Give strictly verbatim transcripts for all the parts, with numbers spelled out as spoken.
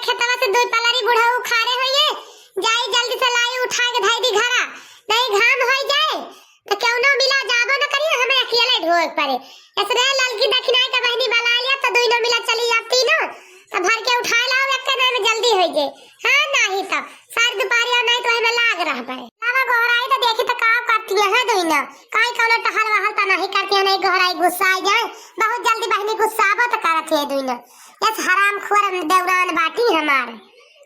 खेतवा से दुई पलरी बुढ़ऊ उखाड़े होइए, जाई जल्दी से लाई उठा के धई दी घरा, नहीं घाम होई जाए, तो केहू ना मिला जाबो न करी, हमें अकेले ढोए के पड़े। ऐसे रे ललकी दखिनाई का बहिनी बला लिया, तो दुई ना मिला चली जाती ना, तो भर के उठाए लाओ, एक के में जल्दी होई जे। हाँ, नहीं तो सारी दुपहरिया नहीं तो हमें लाग रह पड़े। बाबा गोहराई तो देखी तो का करती है दुई ना, काई कौनो टहल वहल तो नहीं करती है, नहीं गोहराई गुस्सा आ जाए, बहुत जल्दी बहिनी गुस्साबो तो करत है दुई ना। यस हराम खोर देवरान बाटी हमार।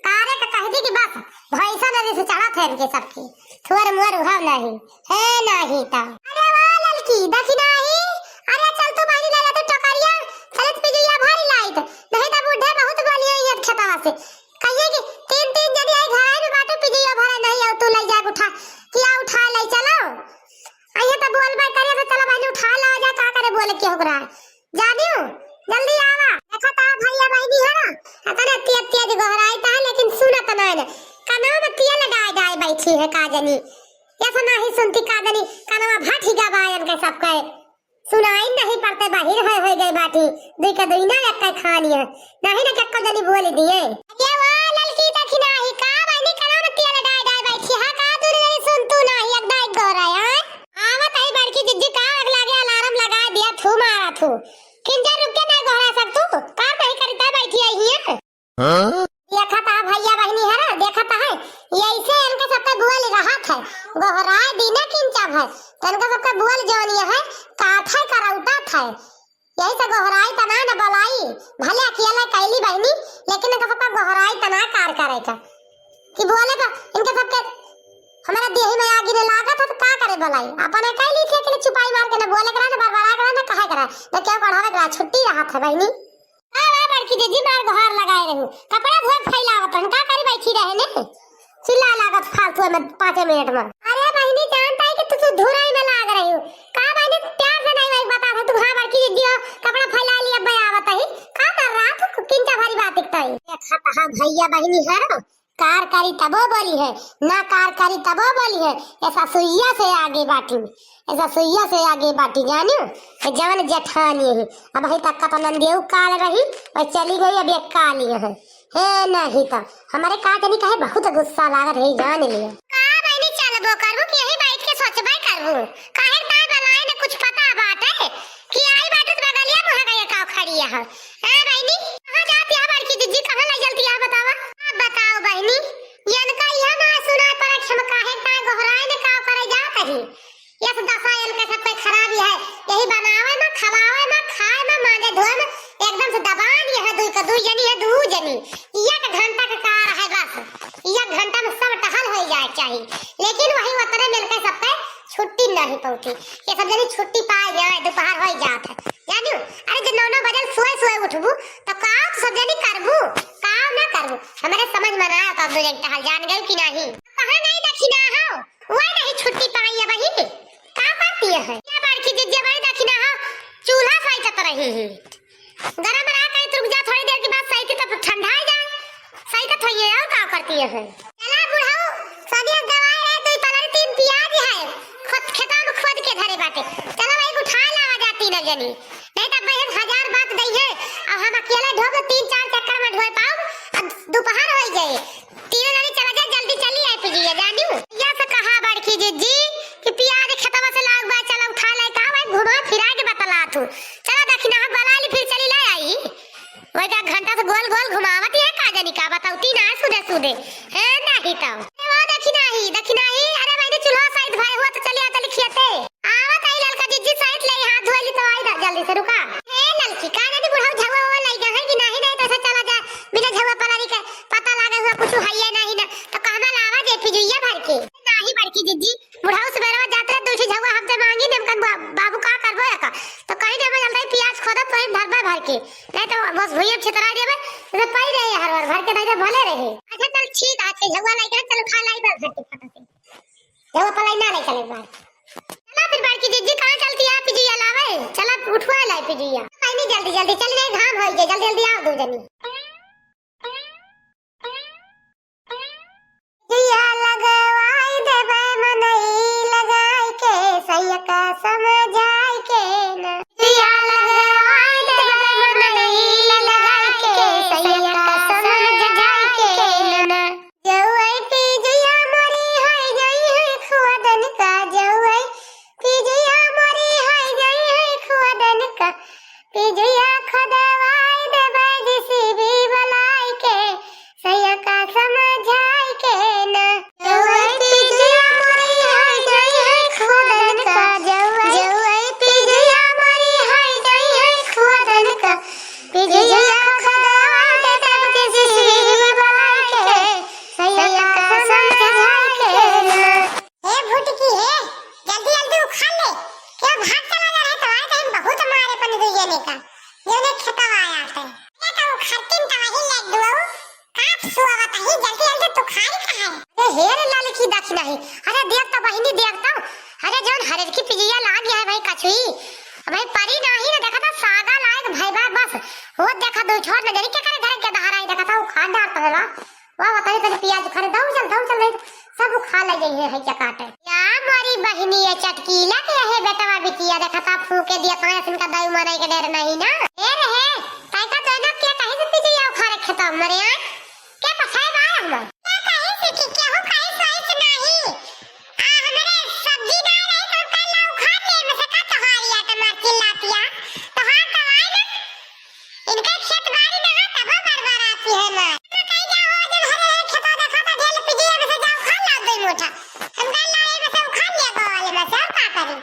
कारे का कह दी कि बस भैंसा नदी से चढ़त है इनके सबके। थोर मोर उहाव नहीं, है नहीं ता। अरे वाह ललकी, दखिनाही, अरे चल तू बहिनी ले ले तू टोकरिया, चलत पिजुइया भरी लाइत, नहीं तो बूढ़े बहुत बोलिए ये खेतवा से। कहिए कि तीन तीन जनी आई घर में बाटू पिजुइया भरे नहीं, और तू ले जाके उठा, कि आ उठा ले चलो। अइहे तो बोल बाय करे तो चला बहिनी उठा लावा जा, का करे बोले के होकरा। जानियो, जल्दी आवा। देखा ता भैया बहिनी है ना, अतने तेज तेज गोहराई ता है, लेकिन सुनत नहीं ने। कनवा में तेल डाय डाय बैठी है का जनी। ये सुना ही सुनती का जनी, कनवा भट ही गवायन के सब कहे। सुनाई नहीं पड़ते, बाहिर है होई गई बाटी। दुई का दुई ना एक का खानी है। नहीं ना चक्कर जनी बोल दिए। ये वो ललकी देखी नाही का बहिनी कनवा में तेल डाय डाय बैठी है का, दूर नहीं सुन तू नाही, एक दाई गोहराई है। आवत आई बड़की जिज्जी का आग लागे, अलार्म लगा दिया, थू मारा थू। किंजर रुक के नहीं गोहरा सक तू, काम नहीं करी तय बैठी आई हिया। हाँ? देखा ता भैया बहिनी है ना, देखा ता है, ये ऐसे इनके सबके बोल रहत है, गोहराए दीना किंचा भर, तो इनके सबके बोल जौन ये है, काठ है, करौटा था, यही से गोहराई तना न बोलाई, भले अकेले कैली बहिनी, लेकिन इनके सबके गोहराई तना कार करे का। कि बोले का, इनके सबके हमारा देही में आगी न लागत है, तो का करे बोलाई? अपने कह ली थी, अकेले चुपाई मार के न बोले करा, न बरबरा करा, न कहे करा, न क्यों पढ़ावे करा, छुट्टी रहत है बहिनी। का बा बड़की जिज्जी मार गोहार लगाए रहू, कपड़ा धोए फैलावत रहन, का करी बैठी रहे ने? चिल्ला लागत फालतू में पाँचे मिनट में। अरे बहिनी जानता है कि तू, तू धुराई में लाग रही हो। का बहिनी प्यार से नहीं भाई बता था, तू हाँ बड़की जिज्जी हो, कपड़ा फैला लिया, मैं आवत ही। का कर रहा तू, किंचा भारी बात दिखता है? देखा ता भैया बहिनी है ना, कार करी तबो बोली है, ना कार करी तबो बोली है। ऐसा सुइया से आगे बाटी, ऐसा सुइया से आगे बाटी, जानियो? ये जवन जेठानी है, अब ही तक का तो नंदियो काल रही, और चली गई, अब एक काल ही है। हे नहीं तो, हमारे का जनी कहे बहुत गुस्सा लागत है, जान लियो। का बहिनी चलबो करबू कि यही बैठ के सोचबे करबू? काहे ताय बलाए न कुछ पता बाटे? कि आई बाटू त बगलिया मुहा गया का खड़ी है। ए बहिनी, कहाँ जात यहाँ बड़की जिज्जी, कहाँ ले चलती है बतावा? अब बताओ बहिनी, इनका यह ना सुनाई पड़ा कि हम काहे का गोहराए ने का करे जात ही। यस दशा इनके सब कोई खराब ही है। यही बनावे में, खवावे में, खाए में, मांजे धोए में एकदम से दबान ये है, दुई का दुई जनी है, दू जनी। एक घंटा का कार है बस, एक घंटा में सब टहल हो जाए चाहिए, लेकिन वही उतने मिलके सबके छुट्टी नहीं पौती। ये सब जनी छुट्टी पाए जाए, दोपहर हो जात है, जानियो? अरे, जब नौ नौ बजे सोए सोए उठबू, तो काम तो सब जनी करबू, काम ना करबू। हमारे समझ में ना आया, तो अब दो जन टहल जान गए कि नहीं? कहाँ नहीं दखिना हो, वही नहीं छुट्टी पाई है वही। का करती है? क्या बड़की जिज्जी बड़ी दखिना हो, चूल्हा साइकत रही है। गरम रहा कहीं, रुक जा, थोड़ी देर के बाद सही के तब ठंडा जाए। सही का थोड़ी है, और का करती है? चला बुढ़ऊ, सनिया गवाए रहे, दुई पलर तीन प्याज है, खुद खेता में खोद के धरे बाटे। चला भाई, उठा लावा जा तीन जनी, नहीं तो बहन हजार बात दई है। अब हम अकेले ढोब तीन चार चक्कर में ढोए पाऊँ, अब दोपहर हो जाए। तीनों जनी चला जा, जल्दी चली आई पिजिया, जानियो? या से कहा बड़की जिज्जी कि प्याज खेतवा से लाग बा, चला उठा लाई, का भाई घुमा फिरा के बतला तू। चला दखिना बला ली, फिर चली लाई आई। वही का घंटा से गोल गोल घुमावत है, का जानी का बताऊ, तीन आए सुधे सुधे। है नहीं तो। अरे वो दखिनाही, दखिनाही, अरे भाई ने चूल्हा साइड भाई हुआ तो चली आ, चली खियाते। आवत आई ललका जिज्जी साइड ले हाथ धोए ली तो आई दा जल्दी से रुका। हे ललकी, का जानी बुढ़ऊ झउआ वो लइका है कि नहीं, नहीं तो ऐसे चला जा, बिना झउआ पलारी के पता लागे हुआ कुछ है ये नहीं ना, तो कहना लावा जे फिजुइया भर के। नहीं बड़की जिज्जी, बुढ़ऊ सुबेरवा जात रहे, दू ठे झउआ हमसे मांगी, ने हमकन बा-, बाबू का करबो एका? तो कहीं दे, मैं जल्दी प्याज खोदब, तो हम धरबे भर के। नहीं तो बस भुइयां छितरा देबे, तो पड़ी रहे हर बार भर के, नहीं तो भले रहे। अच्छा चल ठीक, आज के झउआ लाई के चल उठा लाई बस भर के फटाफट। झउआ पलाई ना लाई चले बार। चला फिर बड़की जिज्जी कहाँ चलती है, पिजुइया लावे? चला उठवा लाई पिजुइया। आई नहीं जल्दी जल्दी, चल नहीं घाम होई जे, जल्दी जल्दी आओ दू जनी। जिया लगवाई देबे मनई लगाई के, सैया का समझाई के ना। जिया लगवाई देबे मनई लगाई के, सैया का समझाई सुआवत ही, जल्दी जल्दी तू खाई का है? अरे हे रे ललकी दखिनही, अरे देख तो बहिनी, देख तो, अरे जौन हरेर की पिजिया लाग है भाई कछुई, भाई परी नाही ना, देखा था सागा लायक भाई बा बस, वो देखा दो छोर नजरी के करे धरे के दहराई, देखा था उखाड़ डार पड़ेला। वाह, बताई तनी पियाज खरे, दऊ चल, दऊ चल, नहीं तो सब उखाड़ ले जाइए है क्या काटे। या मोरी बहिनी ये चटकीला के है बेटवा बिटिया, देखा था फूके दिया तो ऐसन का दऊ मनाई के डर नहीं ना। ए रे हे, तै का दोनों के कहीं से पिजिया उखाड़े खेतवा मरे आए? के पछाए बा हम? का कहीं से कि केहू कहीं सोइच नाही। आ, हमरे सब्जी ना रही तो कल ला उखाड़ ले, में से का तोहारी आटा मार चिल्लातिया? तोहार तो आए ना। इनका खेत बाड़ी ना है, तबो बरबराती है मार। मकई जा हो, जब हरे हरे खेतवा देखा तो ढेल पिजिया में से जा उखाड़ ला दो मुठा। हम कल ला ये में से उखाड़ ले वाले में से, और का करी?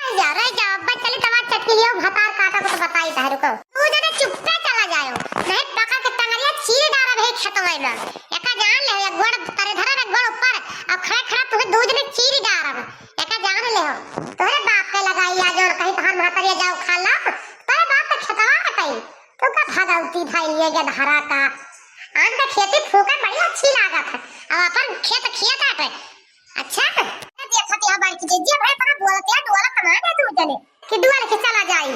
रह जा, रह जा, अब्बा चली तमार चटकिलियो भतार काटा को तो बताई था, रुको। तू जने चुप्पे चला जायो, नहीं पका के टंगरिया चीर डारब है खेतवे में। एका जान ले, एक गोड़ तरे धरब, एक गोड़ ऊपर, और खड़ा खड़ा तुहे दू जने चीर डारब। एका जान ले हो, तोहरे बाप के लगाई आ जौन कहीं तोहार महतरिया जाओ खा ला, तोहरे बाप के खेतवा कटाई। तू का भगौती भइल ये गदहरा का? आन के खेती फूके बड़ी अच्छी लागत है, अब अपन खेत खियत आटे। अच्छा, देखत यहाँ बड़की जिज्जी, भाई, बड़ा बोलत है, डोलत ना है तू जने, कि डोल के चला जाई।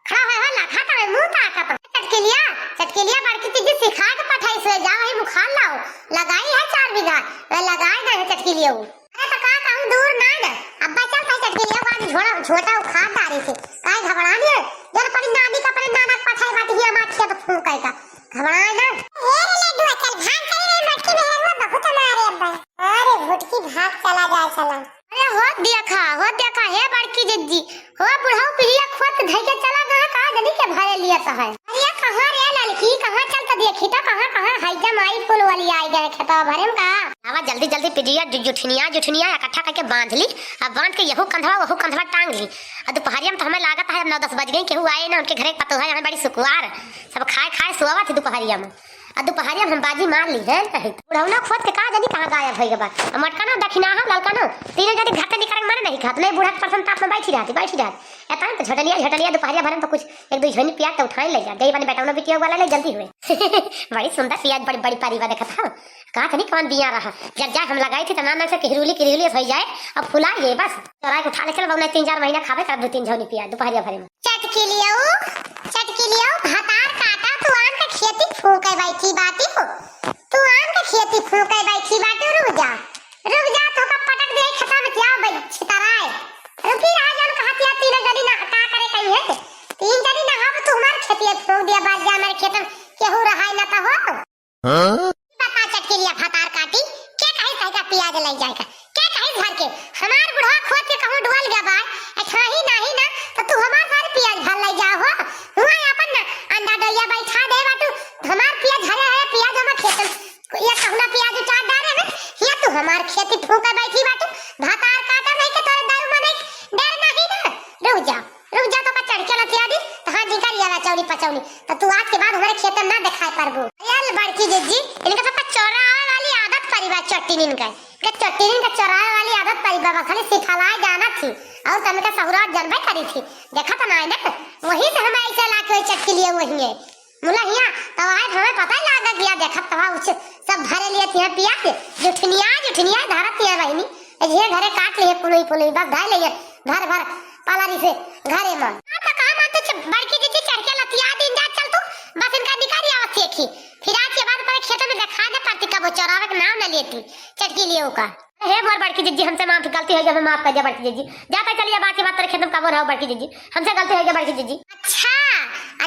खड़ा है, हो, लाखा का मुंह ताकत। चटकिलिया, चटकिलिया बड़की जिज्जी सिखा के पठाई से, जा वही बुखार लाओ, लगाई है चार बीघा, वह लगाए गए हैं चटकिलिया वो। अरे तो का कहूँ दूर ना ना, अब बचल था चटकिलिया को आज झोला, झोटा उखाड़ डारी से, काहे घबरानी है, जब पड़ी नानी का अपने नाना के पठाई बाटी ही हमार खेत फूंकाई का, घबराए ना। ए रे लड्डुआ, चल भाग, चल रे, मटकी मेहरुआ बहुत मारे अब्बा। अरे भुटकी भाग, चला जाए, चला। अरे हो देखा, हो देखा, हे बड़की जिज्जी, हो बुढ़ऊ पिलिया खोत धइ के चला गया, कहाँ जनी के भरे लिया तो है। अरे कहाँ रे ललकी, कहाँ चल के देखी तो, कहाँ, कहाँ है जमाई फूल वाली आई गए खेतवा भरे में का। आवा जल्दी, जल्दी पिजिया जु-, जुठनिया, जुठनिया इकट्ठा करके बांध ली, अब बांध के यहू कंधवा, वहू कंधवा टांग ली। अब दुपहरिया में तो हमें लागत है अब नौ दस बज गई, केहू आए ना, उनके घरे पतोह है, हमें बड़ी सुकुआर। सब खाए खाए सोवत ही दुपहरिया में। आ दुपहरिया में हम बाजी मार ली है, नहीं तो बुढ़ौना खोत के का जानी कहाँ गायब होइगा बा। आ मटका ना दखिना हो, ललका ना, तीनों जनी घर से निकल के मारे नहीं खात, नहीं बूढ़ा के परसन ताप में बैठी रहती, बैठी रहती। एतना तो झटनिया, झटनिया दुपहरिया भर में तो कुछ एक दो झोनी पियाज तो उठाए ले जा, गई बने बेटौना बिटिया वाला ले जल्दी हुए। बड़ी सुंदर पियाज, बड़ी, बड़ी पारी बा, देखत हो। कहा था नहीं कौन बिया रहा, जब जाए हम लगाई थी तो नाना से किहरुली, किहरुली हो जाए, अब फुला ये बस। चोराए के उठा ले चल, बउना तीन चार महीना खाबे कर दो तीन झोनी पियाज दुपहरिया भर में। चटकिलियऊ, चटकिलियऊ, भतार काटा, तू आम के खेती फूंके बैठी बाटी हो। तू आम के खेती फूंके बैठी बाटी, रुक जा, रुक जा, तो का पटक दे खेता में क्या बे छितराए। रुकी रहा जन कहत या तीन जनी ना का करे कहीं है। तीन जनी ना हम तू हमार खेतिया फूंक दिया, बाज जा हमारे खेत में केहू रहाई ना तो हो। हाँ? बता चटकिलिया भतार काटी, के कही कही का पियाज लई जाए का? के कही भर के? हमार बुढ़वा खोद के कहूँ डुअल गया बा, अच्छा ही नाही ना, तो तू हमार सारे पियाज भर लई जाओ हो। हुआ अपन ना अंडा डोइया बैठा दे बाटू, हमार पियाज हरे हरे पियाज हमार खेत में, ये कहूँ ना पियाज उचार डारे में, ये तू हमार खेती फूंके बैठी बाटू, भतार काटा नहीं के तोरे दारू मने डर नाही ना, रुक जा। रुक जा, तो का चढ़ के लतिया दी, तो हाँ, जिनका रियाला चौनी पचौनी, तो तू आज के बाद हमारे खेत में ना दिखाई पड़बू। यार बड़की जिज्जी, इनका तो का चोरावे वाली आदत परी बा, चट्टिनिन का, के चट्टिनिन का चोरावे वाली आदत परी बा, बस खाली सिखलाए जाना थी, और तनिका सहुरात जनबे करी थी, देखा तो ना है ना, वहीं से हमें ऐसे लाके वही चटकी लिए वही है। मुला हिया, तब आज हमें पता ही लागा गया, देखत तब उस सब भरे लिए तिहे पिया के, जुठनिया, जुठनिया धरत तिहे बहिनी, ए जिहे घरे काट लिए पुलुई पुलुई, बस धाय लिए, घर भर पालारी से घरे मन। आप तो कहा मानते छ-, बड़की जिज्जी चढ़ के लतिया दिन जा चल तू, बस इनका निकारी आवत देखी, फिर आज के बाद पर खेतों में देखा दे पड़ती, कबो चोरावे के नाम न लेती, चटकी लिए का। हे मोर बड़की जिज्जी, हमसे माफ, गलती होइ गया, हमें माफ कर दिया बड़की जिज्जी। जाता चलिए, बाकी बात तेरे खेत में कबो रहो बड़की जिज्जी, हमसे गलती होइ गया बड़की जिज्जी। अच्छा,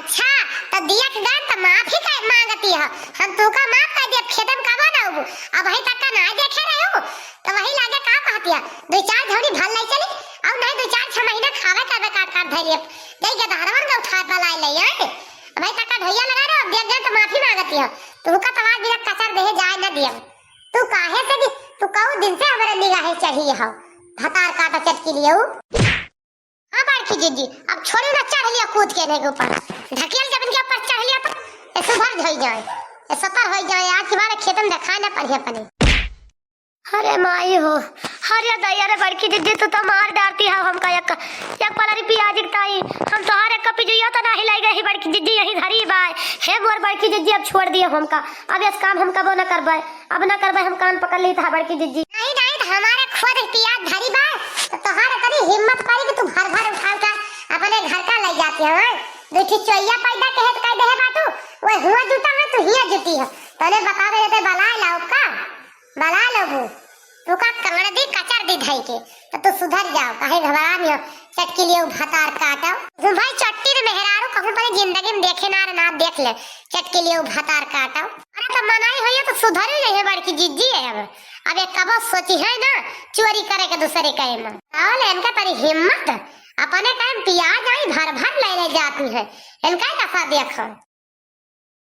अच्छा, तो दिया के गन तो माफी का मांगती है, हम तू का माफ कर दिया, खेत में कबो ना हो, अब वही तक का ना देखे रहे हो, तो वही लागे का कहती है, दो चार झौड़ी भल नहीं चली, और नहीं दो चार छह महीना खावे करबे काट काट धैर्य, गई गदहरवन का उठा पलाई ले आए, अब वही तक का ढोइया लगा रहे हो, अब दिया के गन तो माफी मांगती है, तू का तलाक बिना कचर देहे जाए ना दिया। तू काहे से भी, तू कऊ दिन से हमरे निगाहे चढ़ी हो, भतार काटा चटकी लियो। हाँ बड़की जिज्जी, अब छोड़ी ना चढ़ लिया कूद के इनके ऊपर, ढकेल जब इनके ऊपर चढ़ लिया तो ये सुभर धोई जाए, ये सतर होई जाए, आज के बाद खेत में देखाए ना पड़िया पनी। अरे माई हो, अरे दैया रे बड़की जिज्जी, तू तो मार डारती है हमका। एक, एक पलरी पियाजी के ताई, हम तोहार एक पिजुइया तो नाही लाई गई बड़की जिज्जी, यहीं धरी बाय। हे मोर बड़की जिज्जी, अब छोड़ दिए हमका, अब इस काम हम कबो न करबे, अब न करबे, हम कान पकड़ ली था बड़की जिज्जी। नहीं, नहीं, तो हमारे खुद पियाज धरी बाय, तो तोहार इतनी हिम्मत पड़ी कि तू भर भर उठा उठा अपने घर का ले जाती है, हैं? दो ठो चोइया पैदा कहे तो कह दे है बाटू, वो हुआ जूता है, तू हिया जूती है। तने बता दे, ते बलाए लाओ का? बला लेबू, तू का कांड़ दी, कचर दी धई के, तो तू सुधर जाओ, काहे घबरा नहीं हो? चटकी लिए भतार काटो। तू भाई चट्टी रे मेहरारू, कहूँ तनी जिंदगी में देखे ना रे, ना देख ले। चटकी लिए भतार काटो। अरे तो मनाई होई है तो सुधर ही नहीं है बड़की जिज्जी है। अब, अब एक कबो सोची है ना चोरी करे के दूसरे कहे में। और इनका तनी हिम्मत, अपने कहे में पियाज आई भर भर ले ले जाती है। इनका कैसा देखो?